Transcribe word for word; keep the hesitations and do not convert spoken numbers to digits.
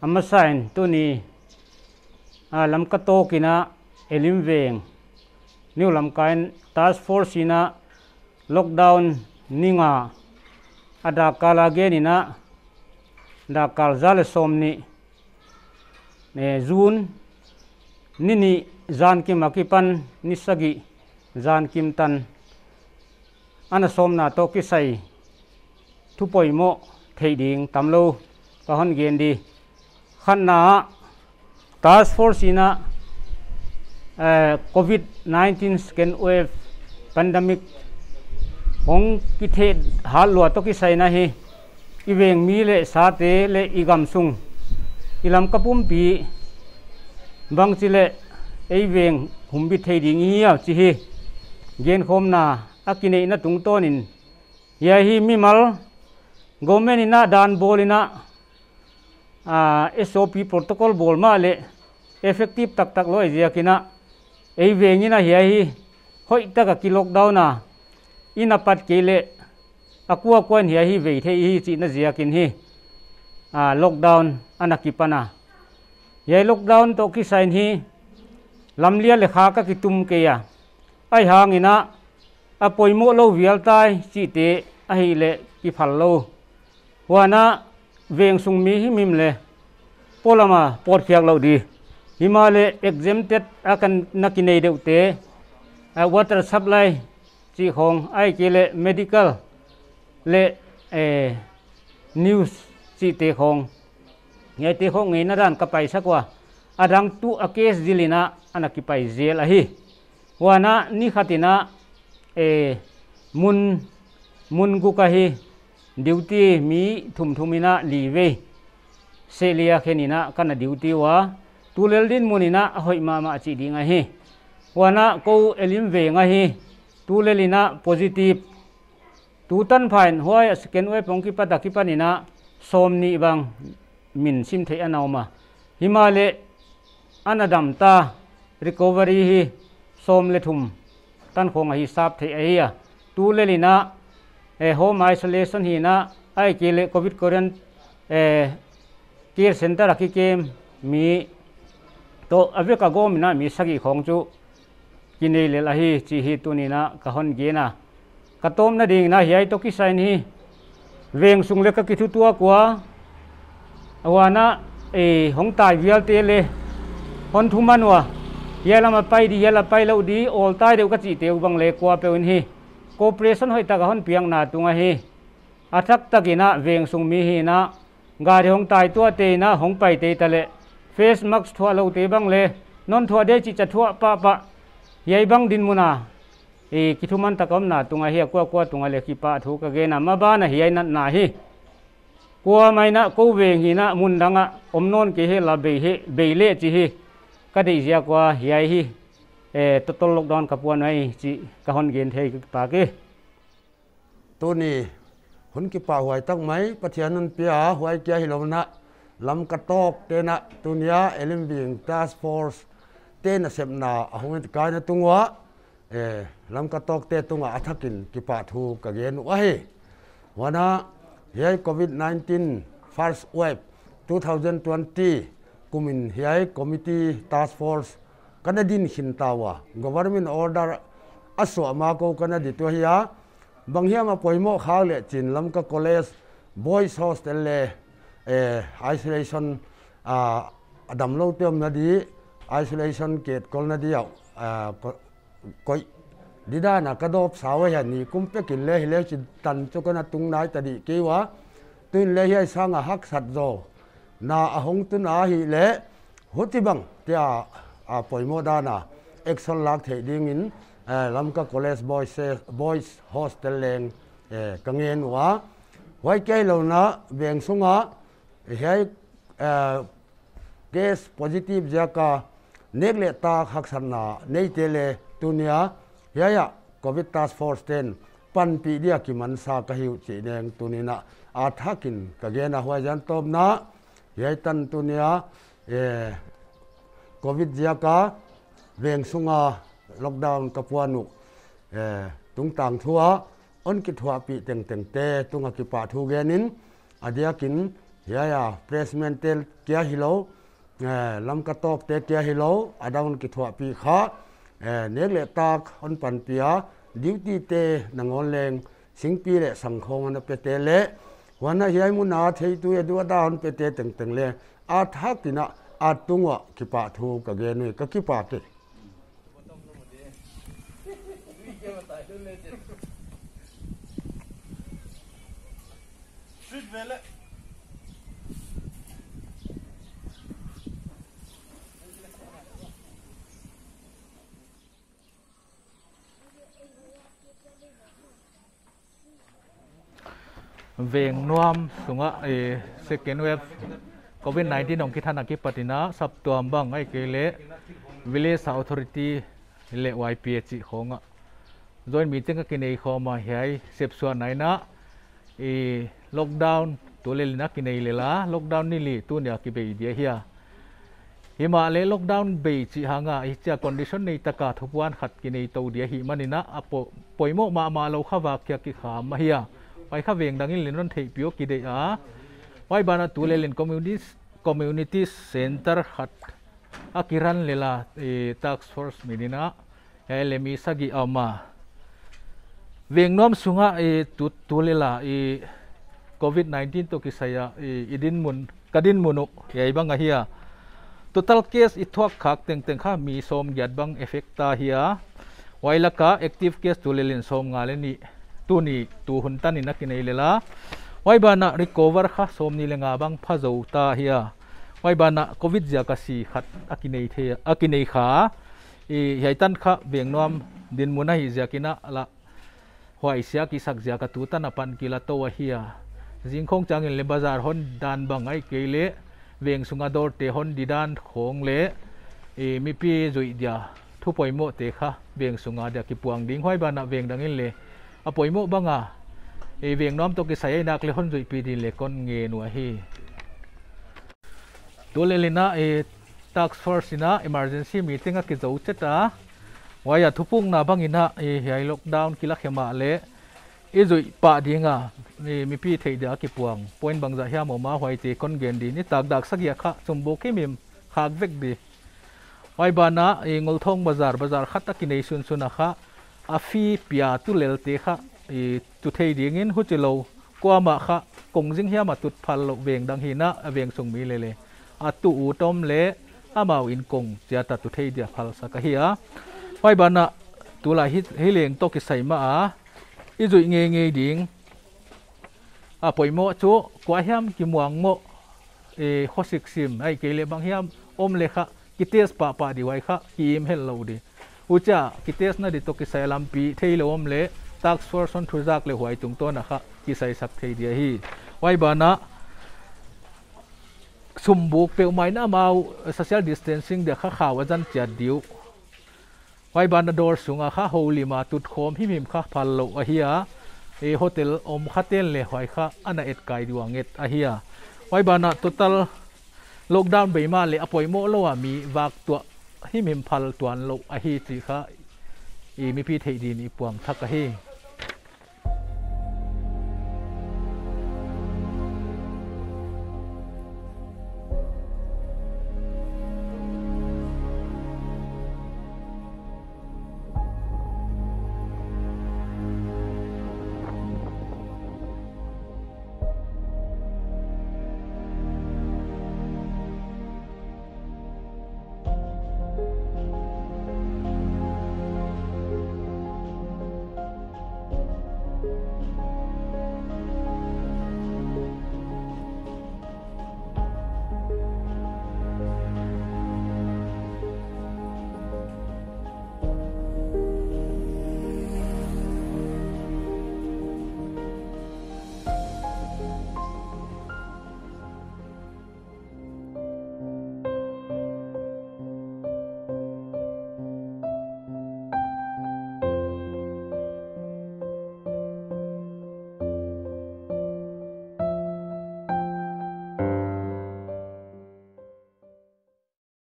A masa in tuni a Lamka tawk in a Elim Veng New Lamka in task force in a lockdown ni nga a dakkal a gen in a dakkal za leh sawmnih, eh, June ni nih zan kim akipan ni sagih zan kim tan ana sawmna toh kisai thu poimoh theih ding tamlou ka hon gen di. Khatna ah task force in a, eh, covid nineteen second wave pandemic hong kitheh hat lua toh kisai in a hi i veng mi leh sate leh i gamsung i Lamka pumpi bangchi leh ei veng humbit thei ding i hi a chih hi genkhawmna a kineihna tungtawn in, hiai hi mimal government in a dan bawl in a, ah, S O P protocol bawl mahleh effective taktak lou ziak in a, ei veng in a hiai hi hoihtak a ki lockdown a, i na pat kei leh a kuakua in hiai hi vei thei hi chihna ziak in hi, ah, lockdown ana kipan a. Hiai lockdown toh kisai in hi lamlia leh kha ka kitum kei a, ahihhang in a a poimoh lou vial tai chihte ahihleh kiphal lou. Huan a veng sung mi himhim leh polam a pawtkhiak lou di. Himahleh exempted a kan na kinei deuhte, a water supply chih khawng, ahihkeileh medical leh, eh, news chihte khawng, hiaite khawng ngeina dan ka paisak ua, a dang tuh a case zil in a ana kipai zel ahi. Huan a ni khat in a, eh, mun, mun guk a hi duty mi thum thum in a li vei Sehli a khen in a ka na duty ua, tulel dinmun in a a hoih mahmah chih ding ahi. Huan a kou Elim Veng a hi tulel in a positive tutan pha in huai a second wave hong kipat a kipan in a sawmnih bang min sim theih ana om a. Himahleh ana dam ta, recovery hi sawm leh thum tan khawng a hi sap theih ahi a. Tulel in a, eh, home isolation hi in a, ahihkeileh covid quaran-, eh, care center a kikem mi toh a vek a gawm in a mi sagih khawng chu kinei lel ahi chih hi tuni in a ka hon gen a. Ka tawpna ding in a hiai toh kisai in hi veng sung leh ka kithutuak ua, huan a, eh, hong tai vialte leh hon thuman ua, hiai lam a pai di, hiai lam a pai lou di, awl tai deuh ka chihte uh bang leh kuapeuh in hi cooperation hoihtak a hon piakna tung a hi a thaktak in a veng sung mi hi in a gari hong tai tuahte in a hong paite ta leh face mask thuah loute bang leh non thuah di chih cha thuah pahpah, hiai bang dinmun a, eh, kithuman tak a omna tung a hi a kuakua tung a leh kipahthu ka gen a, maban a hiai natna hi kuamah in a kou veng hi in a mun dang a om nawn kei henla bei hi, bei leh chih hi ka deih ziak ua hiai hi, eh, total lockdown ka puan ahi chih ka hon gen thei ka kipak e. Tuni hun kipahhuai tak mai Pathian in a pia, huai kia hilou in a Lamka tawkte in a tuni a Elim Veng task force te nasepna a hong et kaina tung ua, eh, Lamka tawkte tung a a thak in kipahthu ka gen uh ahi. Huan a hiai covid nineteen first wave two thousand twenty kum in hiai committee task force ka na din khin ta ua, government order a suah ma kou ka na dit uh ahi a, banghiam a poimoh khak leh chin Lamka College Boys Hostel leh, eh, isolation, ah, a damloute omna di, isolation gate kolna di a, ah, ko-, koih di dan a ka dawp sa ua hi a, ni kum pek in leh hi leh chin tan chu ka na tung nai ta di kei ua, tuin leh hiai sang a haksat zaw na a hong tun a hihleh, huchibang te a, a poimoh dan a action lak theih ding in, eh, Lamka College Boys, Boys Hostel leng, eh, ka ngen ua. Huai kia hilou in a veng sung a hiai, eh, case positive ziak a nek leh tak haksatna neite leh tuni a hiai a covid task force te'n panpih dia kimansa ka hi uh chih neng tuni in a a thak in ka gen a. Huaiziakin tawpna hiai tan tuni a, eh, covid ziak a veng sung a lockdown ka puan uh, eh, tungtang thu a hon kithuahpih tengtengte tung a kipahthu gen in, a diakin Hiai a, pressman te kia hilou, eh, Lamka tawk te kia hilou, a dang kithuahpih kha, eh, nek leh tak hon panpih a, duty te nangawn leng, singpi leh sang khawng ana pete leh, huan a hiai mun a theitu a duada hon pete tengteng leh, a thak in a, a tung uah kipahthu ka gen uhi, ka kipak e. Veng nuam sungah, eh, second wave covid nineteen hong kithan a kipat in a, saptuam bang ahihkeileh village authority leh Y P A chih khawng ah joint meeting a kinei khawm a, hiai sepsuahna in a, eh, lockdown tulel in a kinei lel a, lockdown ni li tuni a kibei dia hi a. Himahleh lockdown bei chih hang a, hichia condition nei taka thupuan khat kinei tou dia ahihman in a, a po-, poimoh mahmah lou kha vak kia kikham ahi a. Huai kha veng dang in leng hon theihpih uh kideih a. Huai ban ah tulel in community, community center khat a kiran lel a, eh, task force min in a, eh, leh mi sagih a om a. Veng nuam sungah, eh, tu, tulel a, eh, covid nineteen toh kisai a, eh, i dinmun, ka dinmun uh, hiai bang ahi a. Total case i thuak khak tengteng kha mi sawmgiat bang affect ta hi a. Huai lak ah active case tulel in sawmnga leh nih, tuni tu hun tan in a kinei lel a. Huai ban ah recover kha sawmnih leh nga bang pha zou ta hi a. Huai ban ah covid ziak a si khat a kinei thei, a kinei kha. I, hiai tan kha veng nuam dinmun ahih ziak in a lah, huai sia kisak ziak a tu tan a pan kila tou ahi a. Zing khawng chiang in leng bazar hon dan bang ahihkeileh veng sung a dawr te hon di dan khawng leh, eh, mipi zuih dia thu poimoh te kha veng sung a dia kipuang ding, huai ban ah veng dang in leng a poimoh bang a, eh, veng nuam toh kisai ahihnak leh hon zuihpih ding leng kon ngen uh ahi. Tulel in a, eh, task force in a emergency meeting a kizou chet a. Huai a thupukna bang in a, eh, hiai lockdown kila khe mahleh i zuih pah ding a, eh, mipi theih dia kipuang point bangzah hiam om a, huaite kon gen ding. Nitak dak sagih a kha sumbuk himhim khak vek di. Huai ban ah, eh, Ngolthawng bazar, bazar khat a kinei sunsun a kha, a fee pia tulel te kha, eh, tu thei ding in, huchilou kuamah kha kongzing hiam a tut phal louh veng dang hi in a, a veng sung mi leh leng a tu ut om leh amau in kong chiat a tu thei dia phalsak ahi a. Huai ban ah tulai hi, hi leng toh kisai mah a, i zuih ngeingei ding a poimoh chu, kua hiam kimuang moh, eh, khosik sim ahihkeileh bang hiam om leh kha kitest pahpah di, huai kha ki-im helh lou di. Huchia kitestna di toh kisai a lampi theilou om leh task force hon thuzak leh huai tungtawn a kha kisaisak thei dia hi. Huai ban ah sumbuk peuhmah in amau social distancing dia kha khau a zan chiat di uh. Huai ban ah dawr sung a kha houlim a tut khawm himhim kha phal louh ahi a. Eh, hotel om kha ten leng huai kha ana et kai di uh a nget ahi a. Huai ban ah total lockdown bei mahleh a poimoh lou a mi vak tuah himhim phal tuan louh ahi chih kha i mipi theih ding in i puang thak ahi.